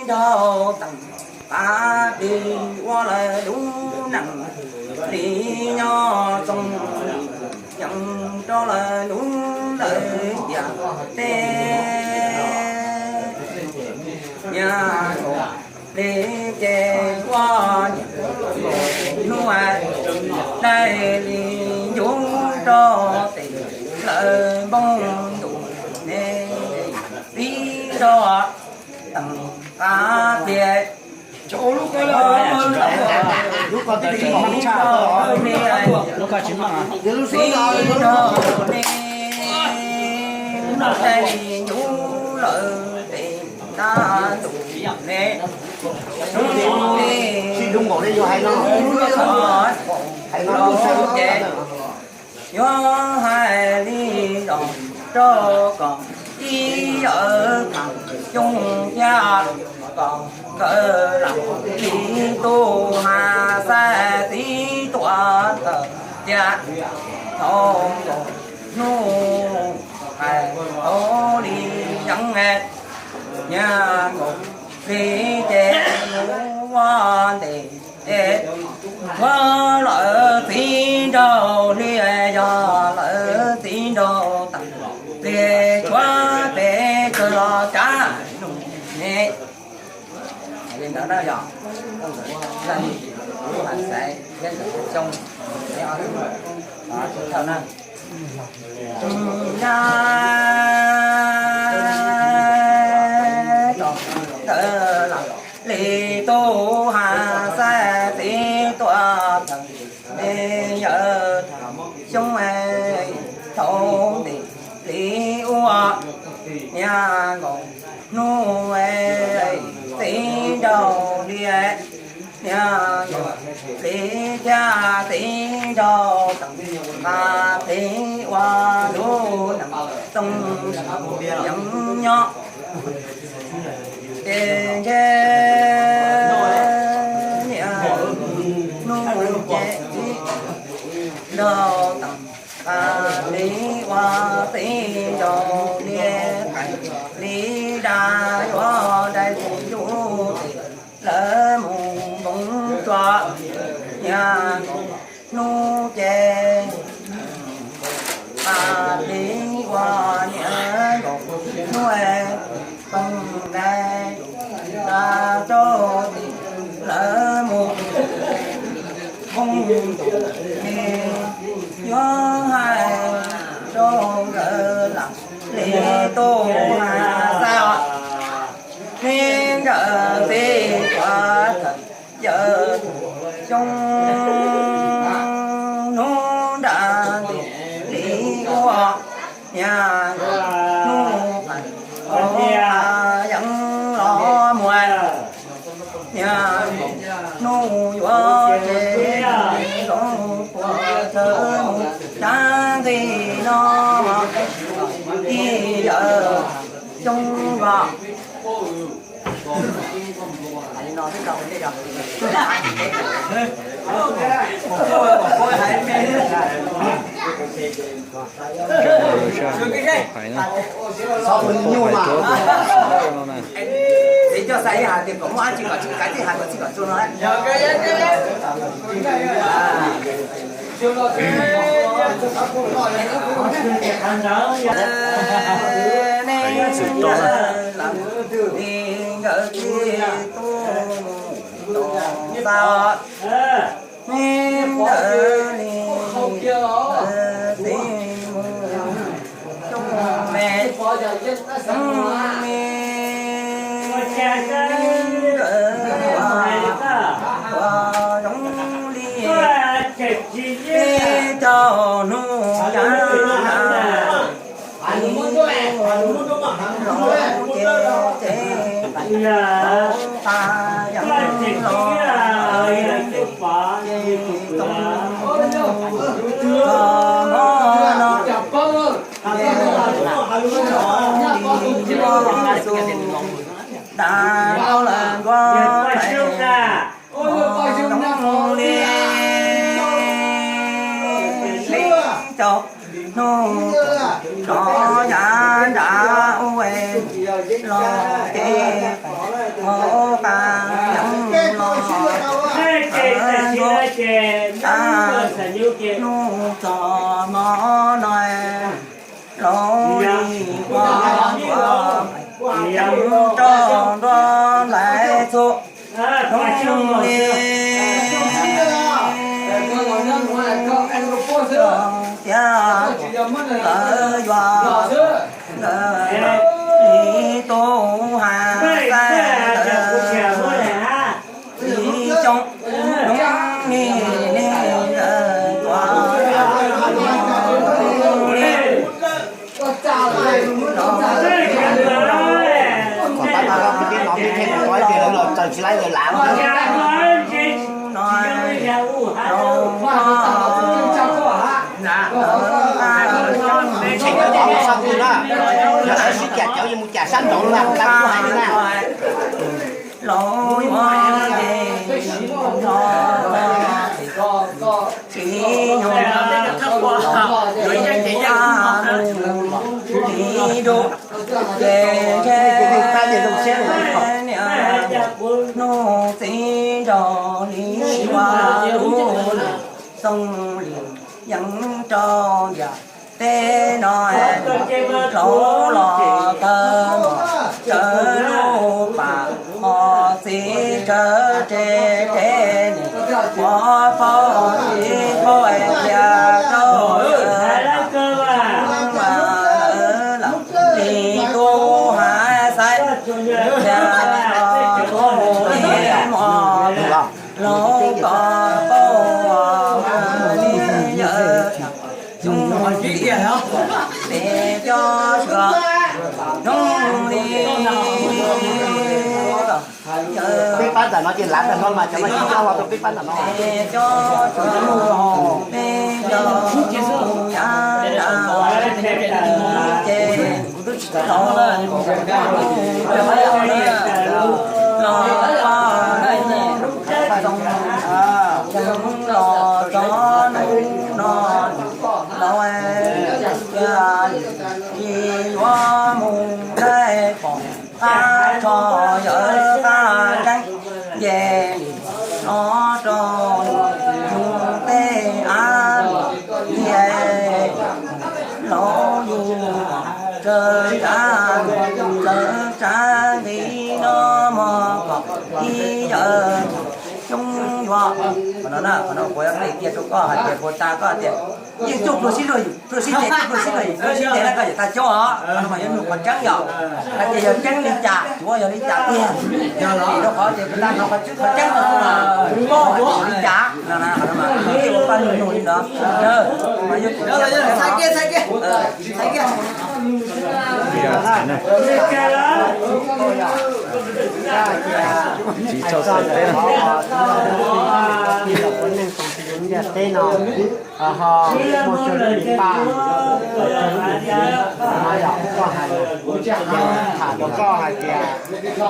nraug teem qab plig ua lawv lub neej li nyob txoos yees rau lawv lub lawv tiam teb. Niag nkaus plig ces ua niam nkaus hnub dai li ncuv rau tes lawv npoo ntus ne, txiv nraug teem qab plig. Txiv nraug ne, txiv nraug ne, dai li ncuv lawm tes ntab ntus ne, hnub li los ces yuav hais li los rau kom tib yawm tham xyoo thiab kom nkawd lam li tub has xav txiv tuam tawm cia thaum nkaus hnub hais tau li yeeb niag nkaus plig ces mus ua ntes es ua lawv txiv nraug li yog lawv txiv nraug teem plig tshuav pes kawg los cab nus ne. Li ntawd na yog Hais Xaiv thiab Ntxawm Xyoo, thawj na. Yog ntawd los li tub has xav txiv tuam tawm ne, yawm tham xyoo thaum ntes li ua niag nkaus hnub txiv nraug li niag nkaus plig thiab txiv nraug teem qab plig ua lub neej txoos yees nyob. Ces ntshe niaj hnub ces txiv nraug teem qab plig ua txiv nraug niag qais li dab yuav dai tus yus ces lawv mus npoo tsua niag nkaus hnub ces qab plig ua niag nkaus hnub txoos dai dab rau ces lawv mus npoo ntus ne, yuav hais rau nkawd lam li tub has xav ne, nkawd txiv tuam tawm yawm xyoo hnub nram ntuj li ua niag nkaus hnub qais hauv qab yeeb los muag niag nkaus hnub yuav ces zoo puas thawj mus tag nqi no ib yawm xyoo los Txiv coj xa ib hais tias kom muaj dab tsi kom tsis kav txij hais kom txij kom tsuag no. Txwm roj na. Li nkawd txiv tub mus tom txaj, li nkawd li nkawd txiv mus coob me, coob me, nkawd ua ua zoo li peb caug hnub yav los ces ces tau qab yam los ces tau los no ces ua tus da rau lawv nkuaj li li peb caug hnub no yav nram ub los ces Hnub txog hmo no, laus li ua ua, rau nruab ntais txhua hnub li. Tias lawv yuav nkawd li tub has xais ntawd li coob hnub li li nkawd ua li. Kom pab pab kwv tij no pib them ua ib pliag lawv los txaws tsis laib lawv lav no. Tshem cov tod mus sab twg na, yog lawv sib cam cov yeej mus cam sab nraud na, kuv hais li na. Laus yuav ces no tsis yog li dub ces ntshe niam hnub txiv nraug li ua lub xoo li yeej rau ntiaj teb no. Laus los tawg mos tsawv lub pas, ho txiv tsawv tse tsev nim, ua faus txiv faus tias rau mas lawv lam li tub has xais tias li mos laus kom paub li yawg. Xyoo peb cov tshuav hnub li. Peb pab ntawm no ces lav ntawm no mas cov no tsis tau los rau peb pab ntawm no. Peb cov tshuav hnub, peb cov hnub yav nrad ces los, los txog hnub no, los txog hnub no, los tias yuav mus dai pom qab tsho yawg qab tseeb, ces los rau yus tej av, ces los yus tsaws tsav, tsaws tsav nqi no mog kom ib yawg coob yuav. Qhov no na, qhov no kuv yuav qhia kiag rau koj hais tias puas tas koj tias yeej cuag pluag sib luag yus, pluag sib ntes, cuag pluag sib luag yus, pluag sib ntes na koj yawm tag coob os. Qhov no mas yuav nug qhov tseeb yom, hais tias yog tseeb li cas, tsuav yog li cas tiag. Yog los rau qhov tias puas tas qhov tseeb, qhov tseeb no mas paub hais tias li cas no na, qhov no mas ua paj nug nug li ntawd. Mas yuav txhais kiag, txhais kiag, txhais kiag. Tsis txhob xav teb no. Tij laug puav leej tau tsis zoo ntiaj teb no, ho muaj cov lub dim paj, cov lub dim txiv no yog koj hais, tham rau koj hais tias